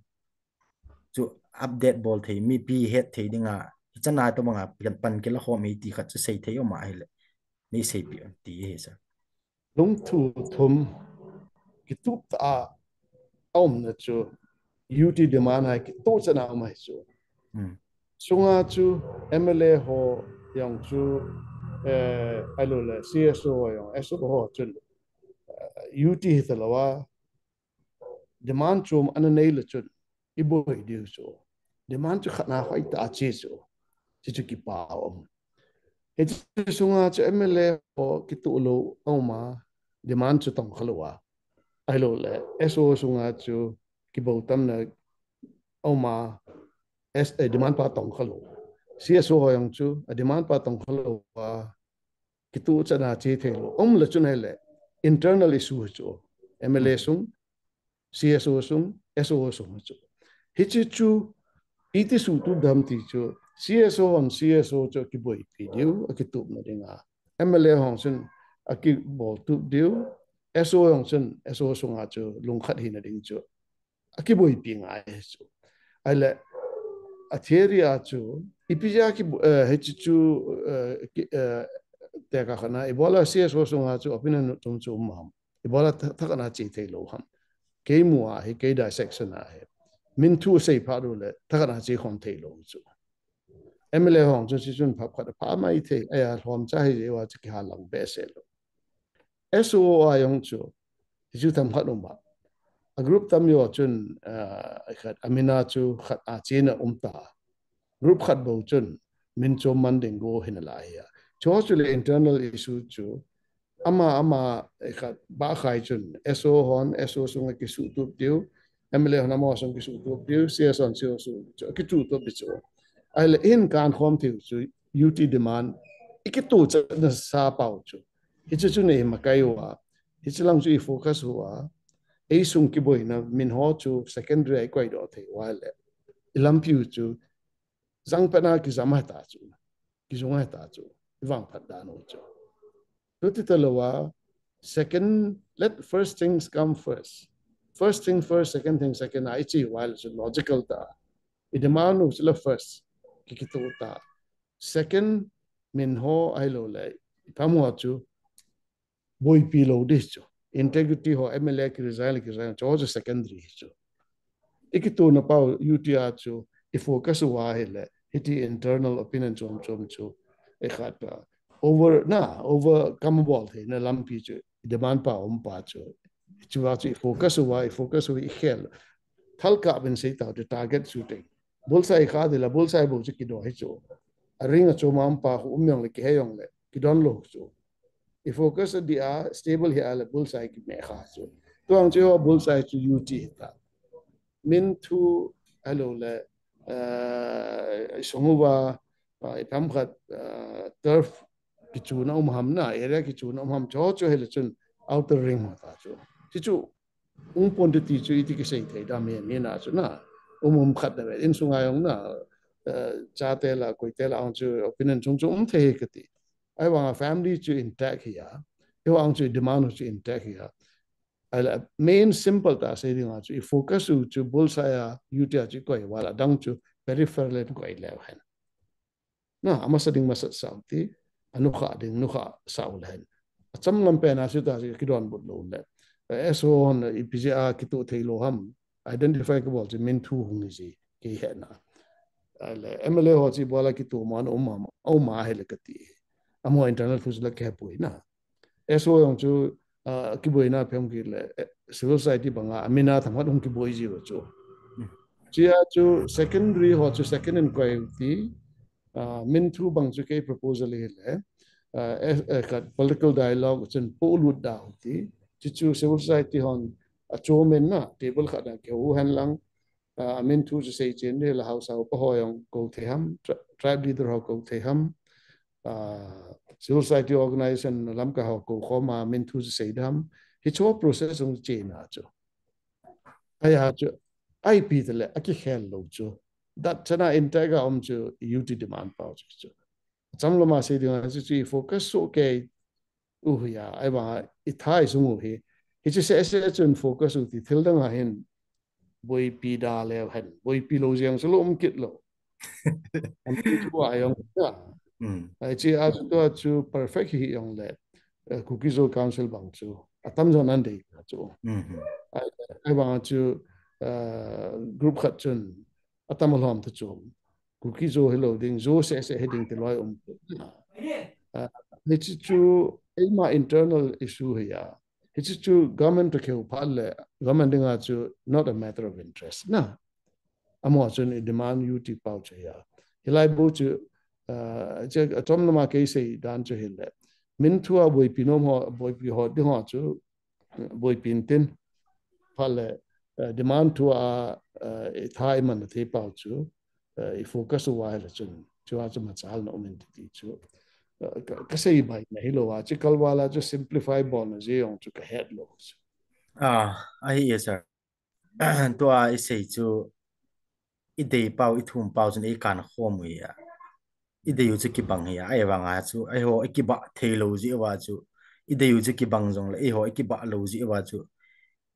chu update bol thei, mipi het thei dinga, hichan a tobanga pan, pan kila khom hi ti khat chu sei thei um ahile. Nei seipeh un ti hi sir. Lungthu thum kitup ta a, aumna chu U T demand a kitoh chan a um ahi chu. Hmm. Sunga chu M L A ho jong chu, eh, ahilou le C S O ho jong, S O ho chun, eh, U T hitalou a, demand chu ana nei le chun, i boi diu chu. Demand chu khat na hoi ta che chu. Chu chu kipa um. Hiche sunga chu M L A ho kitoh lou a um a, demand chu tong kha lou a. Ahilou le, S O sunga chu kibol tamna a um a, S, eh, demand pa tong kha lou. C S O ho jong chu, a demand pa tong kha lou a, kitoh chan a che thei lou. Um le chun hile, internal issue chu. M L A sung, C S O sung, S O sung chu. Hiche chu, iti suhtup dem ti chu, C S O hon C S O chu akiboipi diu, akitupna dinga. M L A hon chun akibol tup diu, S O hon chun S O sunga chu lungkhat hina ding chu akiboipi ngai chu. Ahile, a theory a chu, ipi jeh a ki, eh, hiche chu, eh, ki, eh, tekah khat na, ibola C S O sunga chu opinion chom chom um ham. Ibola tha-, thakhat na che thei lou ham. Kei mu a hi, kei dissection a hi. Min thu sei phat uleh, thakhat na che khom thei lou chu. M L A hon chu si chun phap khat pha mai thei, aya lhom cha hi jeh uva chu kihal lang behseh lou. S O a jong chu, hichu themkhat um a. A group tam jo chun, ah, khat, a min a chu khat a chena um ta. Group khat bou chun, min chom man ding go hina lai a. Chu chu le internal issue chu, ama, ama, eh, khat, ba khai chun, S O hon, S O sunga kisuhtup diu, M L A hon ama sung kisuhtup diu, C S O hon, C S O sung, chu, kituhtup diu chu. Ahile, hin kan khom thei u chu, U T demand, i kitoh chan a sa pau chu. Hichu chu nei makai uva, hichu lang chu i focus uva, ei sung kiboina, min ho chu secondary a i koi doh thei uva le. I lampi u chu, jang pet na kijam ahi ta chu, kijung ahi ta chu, i vangphat dan u chu. Chuti talou a, second, let first things come first. First thing first, second thing second, a i chi uva le chu logical ta. I demand u chu le first, ki kitoh ta. Second, min ho ahilou le, i pham ho chu, boipi lou ding chu. Integrity ho M L A ki resign, ki resign, chu chu secondary chu. I kitohna pau U T a chu, i focus uva hile, hiti internal opinion chom chom chu, i khat pa. Over, na, overcome bol theina lampi chu, i demand pa um pa chu. Chu a chu i focus uva, i focus uva i khel. Thal ka ben sei tau te target shooting. Bullseye kha dila, bullseye bou chu kidoh hi chu. A ring a chom a um pa khu um jong le, kihe jong le, kidon lou chu. I focus a dia, stable hi a le, bullseye kime kha chu. Tuang chu bullseye chu U T hi ta. Min thu, ahilou le, eh, i sung uva, ah, i pham khat, ah, turf kichuna um ham na, area kichuna um ham chu, chu hile chun outer ring ho ta chu. Chu chu, um pon ti chu iti kisei thei dam hi, mi na chu na. Um um khat na ve, in sunga jong na, eh, chate la, koite la, ang chu opinion chung chung um thei kati. Ahivanga family chu intact hi a. Ahivang chu demand chu intact hi a. Ahile main simple ta sei dinga chu, i focus u chu bullseye a, U T a chu koi uva le, adang chu peripheral in koi leu hen. Na, amasa ding masa sau ti, anukha ding nukha sau le hen. Acham lam pen a chu ta chu kidonbut lou le. S O hon ipi jeh a kitoh thei lou ham, identify kabol chu min thu hung hi ji, kei hena. Ahile, M L A ho chu ibola kitoh man um ham, um a hile kati. Amaho internal thu chu la kihepoi na. S O jong chu, ah, kiboina phem kit le, eh, civil society banga, a min a themkhat hung kiboi ji u chu. Hmm. Chia chu secondary ho chu second in koi u ti, ah, min thu bang chu kei proposal hi le, ah, eh, eh, khat political dialogue chun polut da u ti. Chu chu civil society hon a chu min na, table khat na kihou hen lang, ah, a min thu chu sei chen le la Hausa upa ho jong kou thei ham, tri-, tribe leader ho kou thei ham, ah, civil society organization lamkai ho kou khom a min thu chu sei dam. Hichu process hung chen a chu. Aya chu, ipi te le, akikhel lou chu. Dat chana intact a um chu, U T demand pau chu chu. Cham lama sei dinga chu, chu i focus soh kei u hi a, ahivanga i thai sung u hi. Hichu seh seh chun focus u ti thil dang a hin boipi da leu hen. Boipi lou jeng chu lou um kit lou. Am chu a jong ka. Hmm. Ai chi a chu tua chu perfect hi jong le. Eh, Kuki Zo Council bang chu. Atam jon an dei chu. Hmm. Ai, ahivanga chu uh, group khat chun atam alhom ta chu Kuki Zo hilou ding, Zo seh seh hiding ti loi um. Uh, hichi chu eima internal issue hi a. Hichi chu government to keu phat le government dinga chu not a matter of interest na. Amo chun i demand u ti pau chu ya. Hilai bu chu, uh, che atom nama kei sei dan chu hile. Min thua boipi nom ho, boipi ho ding ho chu, boipi tin. Phat le, uh, demand thua, uh, i tha i man thei pau chu, uh, i focus uva hile chun. Chua chu machal na um in ti chu. Uh, ka, ka sei bai na hilou a, chu kalvala chu simplify bol na je jong chu ka het lou chu. Ah, ahi e sir. Tua i sei chu i dei pau, i thum pau chun ei kan khom u hi a. I dei u chu kibang hi a. Ahivanga chu, eiho i kibah thei lou ji uva chu. I dei u chu kibang jong le, eiho i kibah lou ji uva chu.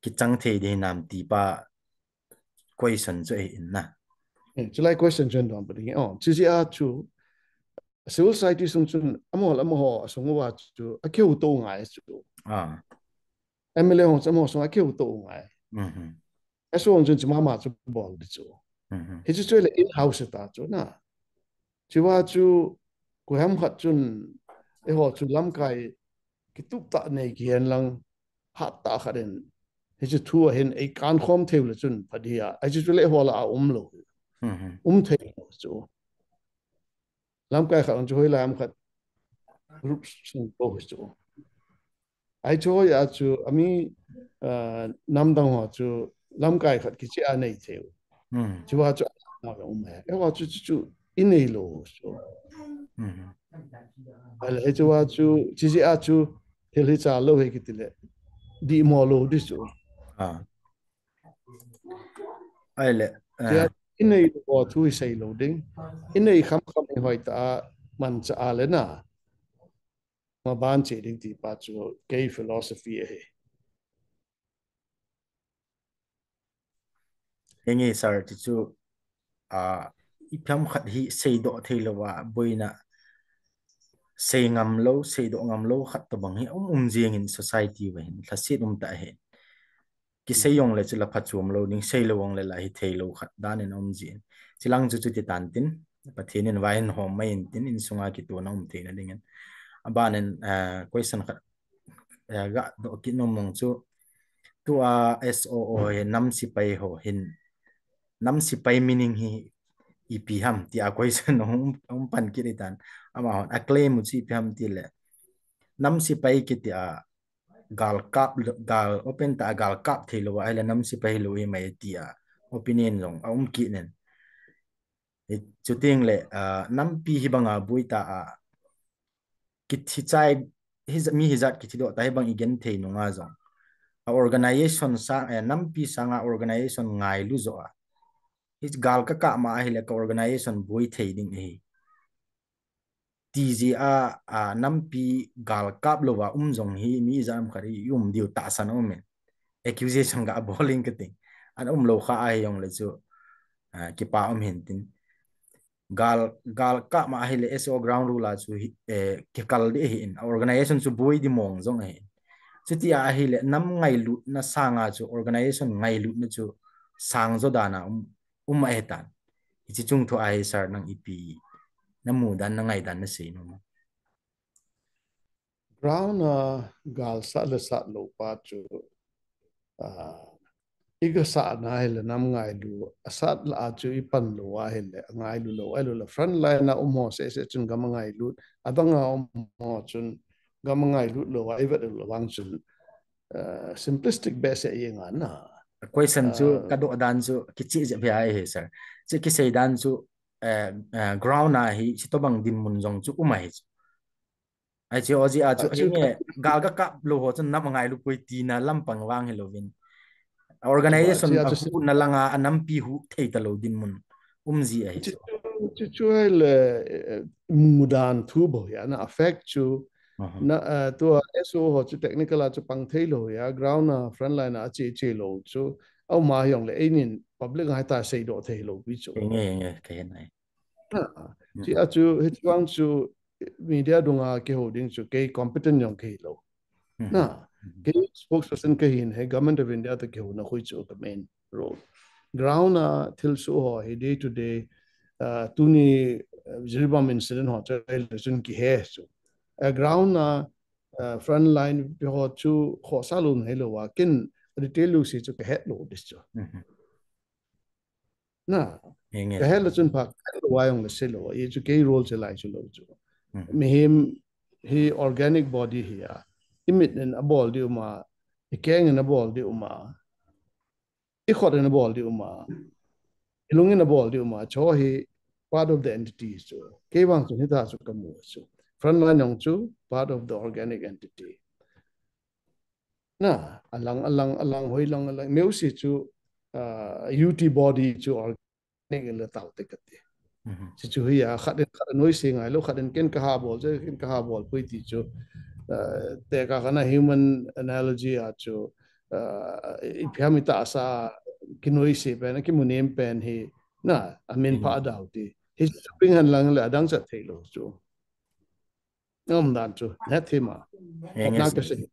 Kichang thei ding hinam ti pa question chu ei in na. Eh, chulai question chun dong pa ding. Oh, chi ji a chu. Civil society sung chun, amo le amo ho, sung uva chu, a keu to ngai chu. Ah. M L A hong chu amo sung a keu to ngai. Mhm. Eso hong chun chima ma chu bol di chu. Mhm. Hichu chu le in house ta chu na. Chiva chu koiham khat chun eiho chu lamkai kitup ta nei kihen lang hat ta khat in. Hichu thu a hin ei kan khom theu le chun pha dia. Hichu chu le ho la a um lou. Mhm. Um thei lou chu. Lamkai khat ang chu hoilai ham khat group sung ko hi chu. Ai chu hoi a chu ami, ah, namdang ho chu lamkai khat kichi a nei theu. Hmm. Chiva chu na um e. Eiho chu chu, chu i nei lou chu. Hmm. Ale hichu a chu chi ji a chu thil hi cha lou hi kiti le. Di mo lou di chu. Ah. Ai le, tia, eh, i nei lou thu hi sei lou ding. I nei kham kham hi hoi ta a man cha a le na. Ma ban che ding ti pa chu kei philosophy ahi. Henge sir ti chu, ah, ipi ham khat hi seidoh thei lou a, boina sei ngam lou, seidoh ngam lou khat tobang hi um um jing in society uva hin, lhasit um ta hi. Kisei jong le chu la pha chom lou ding, sei lou jong le la hi thei lou khat dan in um jin. Chilang chu chuti tan tin, Pathen in vai in hom mai in tin, insunga kitohna um theina ding in. Aban in, ah, question khat, ah, ga doh kit nom mong chu, tua S O O hi nam sipai ho hin, nam sipai meaning hi ipi ham, tia question um, um pan kit i tan. Amahon a claim u chu ipi ham ti le. Nam sipai kiti a, gal kap lo, gal open ta gal kap thei lou, ahile nam sipai lou hi mai tia opinion jong a um kit nen. Hi, chuting le, ah, nampi hi banga bui ta a, kithi chai, hi ja-, mi hi jat kithi doh ta hi bang i gen thei nunga jong. A organization sang, eh, nampi sanga organization ngailu jo a. Hi gal ka kap ma ahile ka organization bui thei ding ahi. Ti ji a, a, nampi gal kap lou va um jong hi mi jat ham khat hi um diu tahsan um in. Accusation ga bol in ka ting. An um lou kha ahi jong le chu, a, kipa um hin tin. Gal, gal kap ma ahile S O ground rule a chu hi, eh, kikal di hi in. Organization chu bui di mong jong ahi. Chuti a ahile nam ngailutna sanga chu organization ngailutna chu sang jo dan a um, um ahi tan. Hichi chung thu ahi sir nang ipi na mu dan na ngai dan na sei nom. Ground a gal sat le sat lou pa chu, ah, i ga sat na ahile nam ngailu, a sat la a chu i pan lou ahile, a ngailu lou, ahilou le front line a um ho seh seh chun gam a ngailut, a dang a um ho chun gam a ngailut lou a, i vet lou vang chun, ah, simplistic behseh i nga na. Question chu, ah, ka doh dan chu, kichih jep hi ahi sir. Chu kisei dan chu, eh, eh, ground a hi, chutobang dinmun jong chu um ahi chu. Ai chu, oji a chu, ah, chu hinge, gal ka kap lou ho chun nam a ngailu poi tina lampang vang hi louvin. Organization, ah, chu a hu na langa a nampi hu thei ta lou dinmun um ji ahi chu. Chu, chu, chu ahile, eh, mudan thu bou hi a na affect chu. Aha. Na, eh, tua S O ho chu technical a chu pang thei lou hi a, ground a front line a che che lou chu. Auma hi jong le, einin public a hi ta seidoh thei lou pi chu. Nge, nge, ka hin ai. Ah, mhm. Chu a chu, hichi vang chu media dunga kihou ding chu kei competent jong kei lou. Mhm. Na, mhm, kei spokesperson kei hin he Government of India to kihou na hui chu ka main role. ground a thilsoh ho hi day to day, uh, tuni, uh, Jiribam incident ho chu ahile chun kihe chu. A ground a, uh, front line pi ho chu khohsah lou nahi lou a, ken detail lou se chu kahet lou ding chu. Na, kahet lou chun pha, kahet lou a jong le sei lou a, hichu kei role chu lai chu lou chu. Mihem hi organic body hi a, imit in abol ding um a, ikeng in abol ding um a, ikhut in abol ding um a, ilung in abol ding um a, chu hi part of the entity chu. Kei vang chu hita chu kamu chu. Front line jong chu part of the organic entity. Na, alang, alang, alang, hoi lang, alang. Meuse chu, uh, U T body chu organic le tao te kati. Chuchu hi a, khat in khat noise ngai lou, khat in ken kaha bol, chu ken kaha bol poi ti chu. Uh, tekah kana human analogy a chu, uh, iphiam itahsa kinoise pen, kimunem pen hi, na, amin pha dau ti. Hichu ping hen lang le adang chat thei lou chu. Umdan chu, het thei ma. Nang kasei.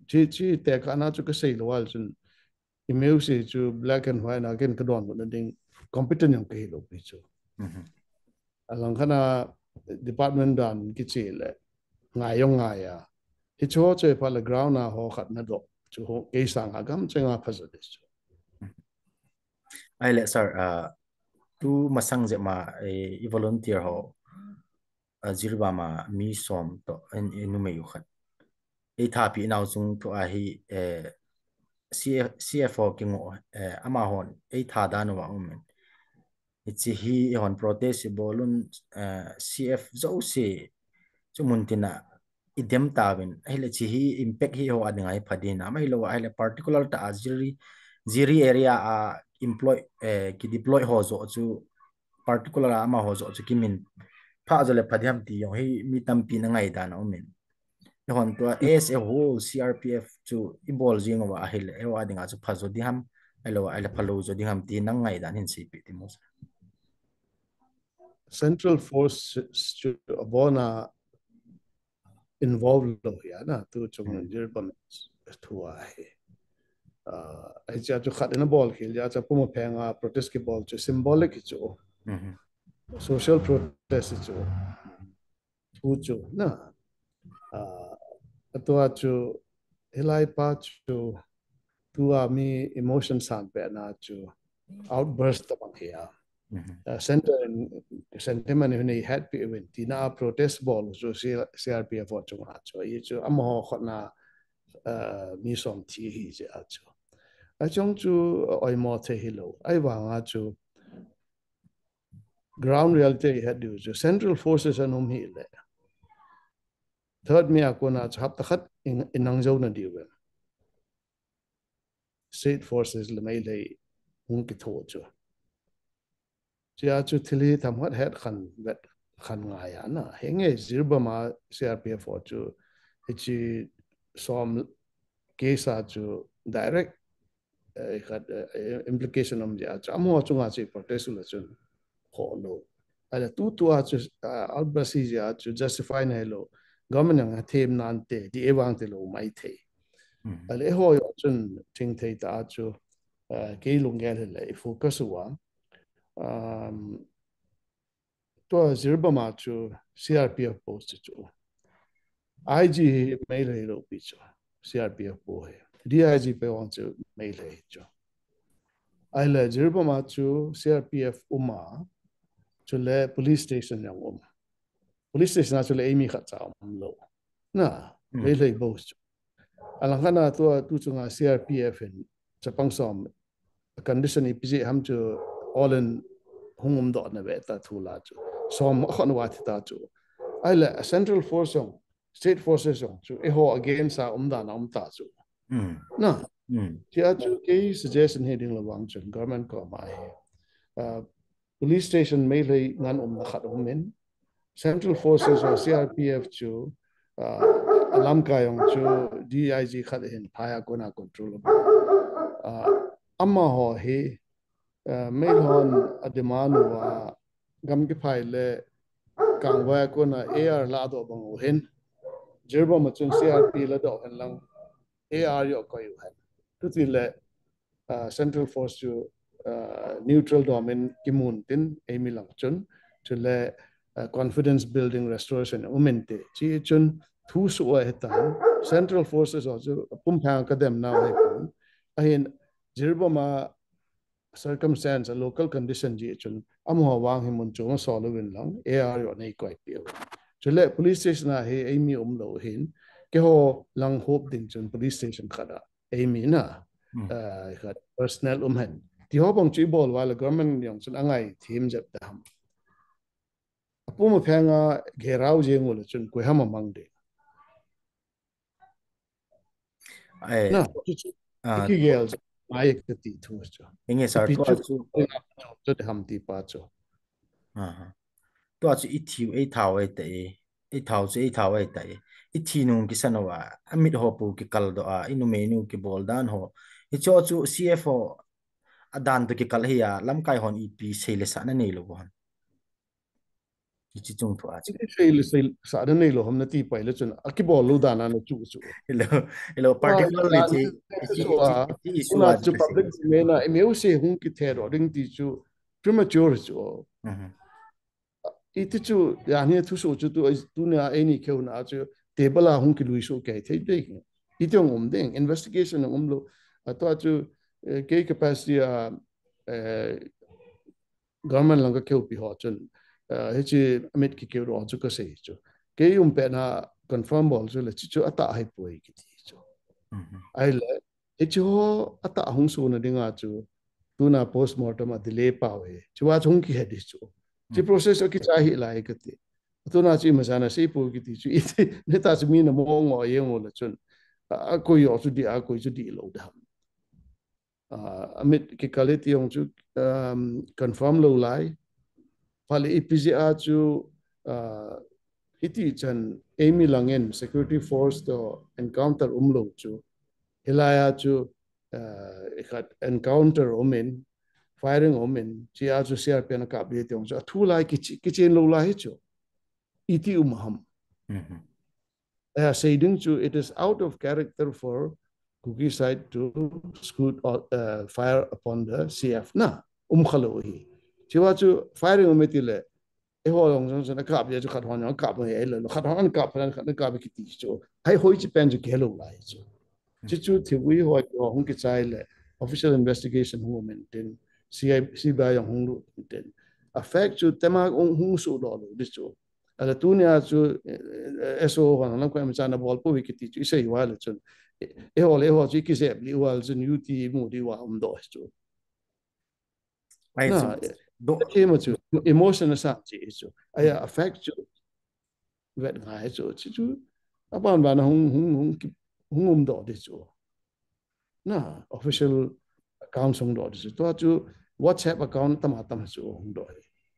Chi, chi tekah na chu kasei lou a chun. Imeuse chu black and white na ken kadonbut na ding competent jong kahi lou pi chu. Alang kana department dan kiche le ngai jong ngai a. Hichu chu pha le ground a ho khat na doh chu ho kei sanga gam chenga pha jo ding chu. Ahile sir, uh, tu masang jep ma, eh, i volunteer ho, uh, Jiribam a mi som toh, in, in numei u khat. Ei thapi nau chung thu a hi, eh, C F, C F ho kingoh, eh, amahon ei tha dan uva um in. Hiche hi eihon protest ibol un, eh, C F jouse chu mun tin a idem tauvin. Ahile hiche hi impact hi eiho a dinga hi pha ding ham, ahilou ahile particular tah a Jiri, Jiri area a employ, eh, kideploy ho joh chu particular a amaho joh chu kimin phah jo le pha ding ham ti jong hi mi tampi na ngaidan aum in. Eihon tua as a whole C R P F chu ibol jing uva ahile, eiho a dinga chu pha jo ding ham, ahilou ahile phalou jo ding ham ti nang ngaidan hin seipeh tin mo sir. Central Force chu abon a involve lou hi a na, tu chung Jiribam thu a hi. Uh, hiche a chu khat in abol khel jeh a chu puma phenga protest kibol chu symbolic hi chu. Social protest hi chu. Thu chu na. Uh, atua chu hilai pa chu tua mi emotion sang peh na chu outburst tabang hi a. Uh, center in, sentiment in nei hetpi uvin tina protest bol chu C-, C R P F ho chunga chu. Hichu amaho khut na, uh, mi som thi hi jeh a chu. Achung chu oimo thei hilou. Ahivanga chu ground reality het diu chu Central Forces ana um hile. Third May a kona chu hapta khat in, inang jou na diu ve. State Forces le Meitei hung kitho chu. Chia chu thil hi themkhat het khan vet khan ngai a na. Henge Jiribam a C R P F ho chu hiche som case a chu direct, eh, khat, eh, implication um jeh a chu amaho chunga chu protest u le chun kholou. Ahile tutua chu, ah, outburst hi jeh a chu justify nahi lou. Government in athem nante ti eivang tilou maithei. Ahile eiho jong chun thingthei tah a chu, ah, kei lunggel hile i focus uva. Um, tua Jiribam a chu C R P F post chu. I G hi Meitei lou pi chu. C R P F post hi. D I G pe vang chu Meitei chu. Ahile Jiribam a chu C R P F um a, chule police station jong um. Police station a chule eimi khatcha umlou. Na, Meitei post chu. Alang khat na tua tu chunga C R P F in chapang som condition ipi jeh ham chu all in hung umdoh na ve ta thu la chu. Som akhon uva thi ta chu. Ahile Central Force jong, State Forces jong chu eiho against a umdan a um ta chu. Na, chia chu kei suggestion hi ding le vang chun government koma hi. Uh, police station Meitei ngan umna khat um in, Central Forces ho C R P F chu, ah, alamkai jong chu D I G khat hin phai a kona control. Ah, amaho hi, ah, Meitei hon a demand uva gam kiphai le kangvai a kona A R ladoh bang u hin. Jiribam a chun C R P ladoh hen lang A R jong koi u hen. Tuti le, ah, Central Force chu uh, neutral dom in kimun tin, eimi lang chun, chule, uh, confidence building restoration um inte, chi chun, thu su a hitan, central forces ho chu, pum phang ka dem nau hi pun, ahin, Jiribam a circumstance, a local condition ji chun, amaho vang hi mun chu ma so lo vin lang, A R yo nei koi piu. Chule police station a hi, eimi um lo hin, keiho lang hop ding chun police station khat a, eimi na, Hmm. uh, khat personnel um hen. Ti ho bang chu i bol uva le government jong chun angai thim jep da ham. Apum apheng a gherau jeng u le chun koi ham amang de. Ai, Na, chu chu, ah, ki gel chu, mai ka ti thu chu. Inge sir, Pi tua chu chu, chu de ham ti pa chu. Aha. Tua chu i thiu, i thau, i te, i thau chu, i thau, i te. I thi nung kisan uva, a mit ho pu kikal doh a, i numei nu kibol dan ho. I cho chu C F ho, a dan to kikal hi a, lamkai hon ipi sei le sa na nei lo hon. Kichi chung thu a chu. Ipi sei le sei sa na nei lo hon na ti pai le chun, a kibol lo dan a na chu chu. Hello, hello, particularly Ah, ti, dan ti, chu ti, a, ti issue tuna a chu chu public domain a, i meu se hung kithe ro ding ti chu premature chu. Mhm. Iti chu, ya ni thu su chu tu, tu na eini kheu na chu, table a hung kilui su kei thei ding. Iti ong um ding, investigation ong um lo. A tua chu, eh, kei capacity a, eh, government lang ka kheu pi ho chun, eh, hichi amit ki kheu ro chu ka sei chu. Kei um pe na confirm bol chu le chu chu ata hai poi kiti chu. Mhm. Ai le, Hichi ho ata hung su na ding a chu, tuna postmortem a delay pau e. Chu va chu hung kihe di chu. Chi Hmm. process a kichai hi lai ka ti. Tuna chu i ma sa na sei pu kiti chu i ti, ni ta chu mi na mo ngo ye ngo la chun. A, a koi yo chu di, a koi chu di lo da. A, amit kikal e ti ong chu, um, confirm lo lai. Pale ipi jeh a chu, ah, hiti chan eimi lang in security force to encounter um lo chu. Hilai a chu, ah, i khat encounter um in, firing um in, chi a chu C R P F na kap le ti ong chu. A thu lai kichi, kichen lo lai hi chu. Iti um ham. Mhm. Eh, sei ding chu, it is out of character for Kuki side to scoot or, uh, fire upon the C F na. Um kha lo hi. Chi va chu firing um ti le. E ho long jong jong kap ya chu khat hon kap ya lo. Khat hon kap, khat hon kap kiti chu. Hai hoi chi pen chu ke lo lai chu. Chi chu thi ui hoi ho hung kichai le. Official investigation hung um in tin. C I, C B I jong hung lut in tin. A fact chu tema hung, hung su lo lo di chu. Ala tunia chu, eh, eh, S O hon lang ko em cha na bol po wi kiti chu i sei uva le chun. Eh, eh, ho le ho chu i kijep li uva le chun U T mu di uva um doh chu. Ai Na, chu, eh, do- ti ma chu, emotion a sa chi chu. Ai a fact chu. Vet ngai chu, chi chu. Aban ban hung, hung, hung ki, hung um doh di chu. Na, official account hung doh di chu. Tua chu WhatsApp account tam a tam chu hung doh.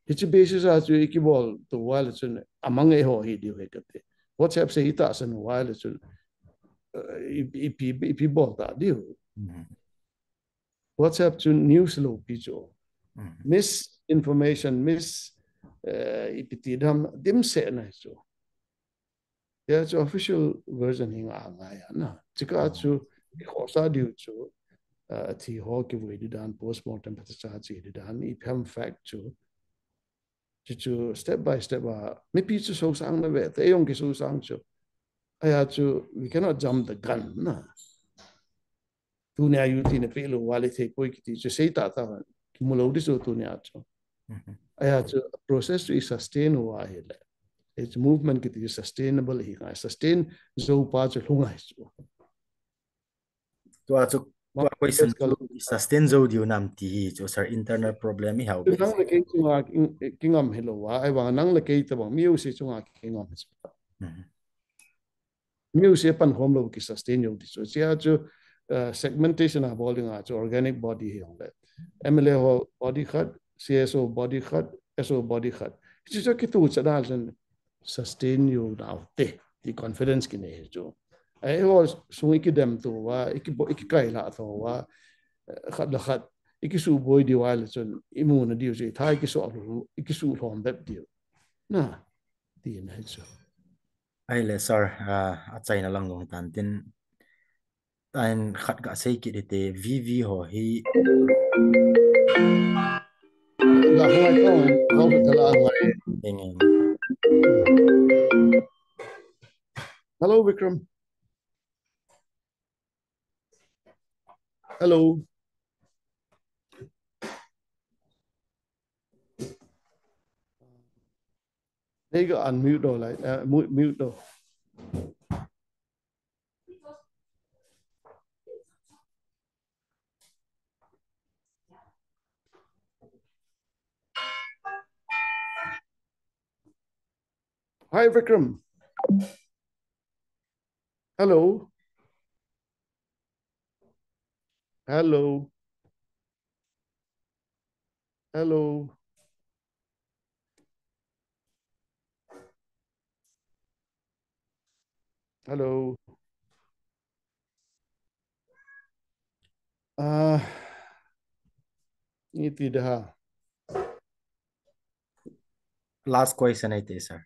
Hichi basis a chu i kibol to uva le chun amang e ho hi diu he kati. WhatsApp se i tahsan uva le chun, eh, i, i pi, i pi bol ta diu. Mhm. WhatsApp chu news lo pi chu. Mhm. Misinformation, mis, eh, ipi ti dam, dimset na chu. Ya chu official version hi nga ngai a na. Chika chu, i khosa diu chu, eh, thi ho kivui di dan, postmortem phatecha chi di dan, i phem fact chu. Chu chu step by step a, mipi chu sosang na ve, te jong kisosang chu. Aya chu, we cannot jump the gun na. Tunia U T na pe lo uva le thei poi kiti chu sei ta ta, kimu lo di chu tunia chu. Mhm. Aya chu process chu i sustain uva hi le. It's movement kiti chu sustainable hi ngai, sustain zo pa chu lhung ngai chu. Tua chu, tua question chu sustain zo diu nam ti hi chu sir internal problem i hau be. Nang le kei chunga king-, kingam hi lo uva, ai vang nang le kei ta bang, mi u si chunga kingam hi chu. Mhm. Mi u si pan khom lo ki sustain yo di chu. Chia chu, uh, segmentation a bol ding a chu organic body hi ong le. M L A ho body khat, C S O body khat, S O body khat. Chi chu kitu cha dal chun sustain yo nau te, ti confidence kinei chu. Ai ho sung i kidem to uva, i kibo-, i kikai la to uva, eh, khat le khat, i kisu boi di uva le chun, i mu na diu chu, i tha i kisu lo, i kisu lhom bep diu. Na, ti na hi chu. Ai le sir, ah, a China lang gong tan tin, Tain khat ka sei kit hite, V V ho hi. Ga hung ai tong, kau ka tala hung ai. Eng, eng. Hello, Vikram. Hello. Nei ga unmute do lai, eh, mu-, mute do. Hi, Vikram. Hello. Hello. Hello. Hello. Ah, iti daha. Last question ahi te, sir.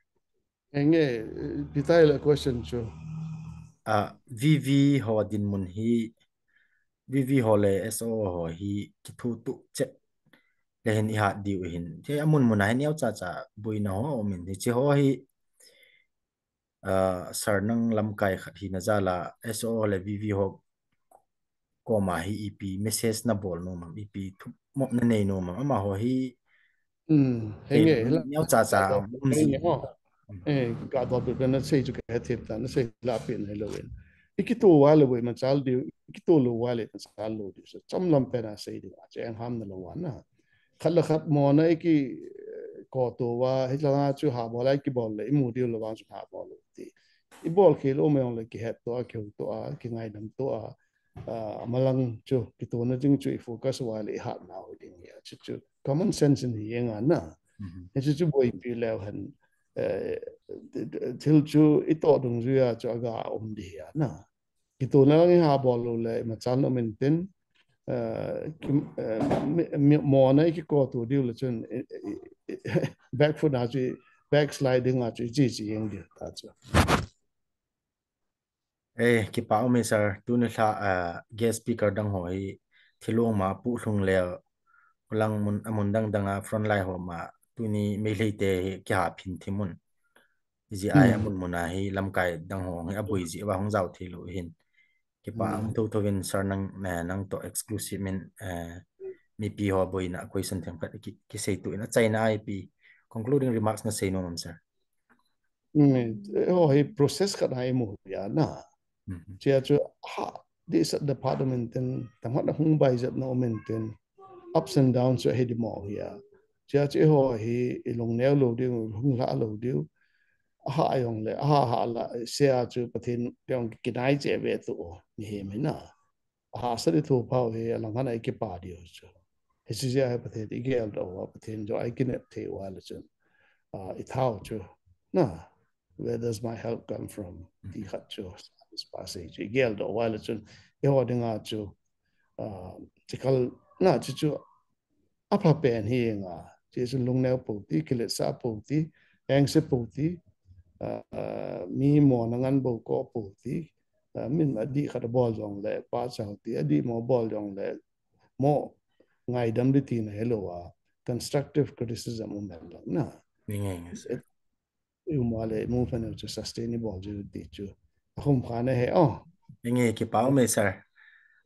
Enge, eh, ipi tai la question chu. Ah, V V ho dinmun hi, V V ho le S O ho hi kithutup chet le hin ihat diu hin. Hiche amun mun a hin neocha cha boina ho umin. Hiche ho hi, ah, sir nang lamkai khat hina jal a S O le V V ho koma hi ipi message nabol nom am, ipi thumop nanei nom am, amaho hi. Hmm, henge, neocha cha um ji. Hmm. Eh, ka dot bep nasei chu kahe thei ta, nasei la pen hilou in. Ikito uva le boi machal diu, ikito lou uva le machal lou diu. So, chomlam pen a sei diu, acheng ham nalou uva na. Khat le khat mona iki, eh, koto uva, hilanga chu habol a ikibol le, imu diu le vang chu habol lou ti. Ibol khel um jong le kihetto a, kihuto a, kingaidamto a, ah, amalang chu, kitona ding chu ifocus uva le ihat nau ding hi a, chu chu common sense in hi jeng a na. Mhm. Hichu chu boipi leu hen, eh, thil chu itoh dungjuia chu aga um di hi a na. Kitona lang ihabol lou le, imachan um intin, eh, ki, eh, mi, mi, mona ikikoto diu le chun, eh, eh, eh, back foot a chu, backsliding a chu, ichi chi jeng diu ta chu. Eh, kipa um e sir, tuni lha, ah, guest speaker dang ho hi, thilong ma pu lhung le, lang mun, amun dang dang a front line ho ma, tuni Meitei te hi kihaphin thim un. Hijeh a hi, hmm, amun mun a hi lamkai dang ho hi aboi jeh uva hung jao thei lou hin. Kipa, hmm, um thotho in sir nang, eh, nang toh exclusive in, eh, mipi ho boina question themkhat ki, kiseito in achaina a ipi concluding remarks nasei nom am sir? Hmm, eh, ho hi process khat a imu uve na. Mhm. Chia chu ha, this at the part um intin, themkhat a hung bai jep na um intin, ups and downs chu hi di mo hi a. Chia chu ho hi ilung neo lou diu, hung lha lou diu. Aha jong le, aha ha la, sia chu Pathen jong kinai che ve tu, mihem hi na. Ahahsa di thu phau hi alang khat a ikipa diu chu. Hiche jeh a hi Pathen igeldoh uva, Pathen jong a ikinep thei uva le chun. Ah, ithao chu. Na, where does my help come from? Ti khat chu, Psalmist pa sei chu. Igeldoh uva le chun. Eiho dinga chu. Ah, chikal, na, chu chu. Apha pen hi nga. Chu chu lungneo pou ti, kiletsah pou ti, engse pou ti. Ah, ah, mi mona ngan bou ko pou ti. Ah, min adih khat abol jong le, pachat ti, adih mo bol jong le, mo ngaidam di tina hilou a, constructive criticism um hen lang na. Ni nge nge sir. Ium a le, movement chu sustainable chu ti chu. Ahum kha na he, oh. Ni nge kipa um e sir.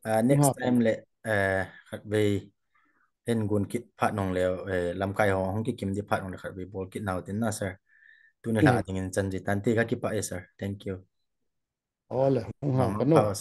Ah, next time le, eh, khatvei, hin gun kit phat nung le, eh, lamkai ho, hung kikim di phat nung le khatvei bol kit nau tin na sir. Tuni lha dingin chan ji tan ti ka kipa e sir. Thank you. Ole, hung hang kano.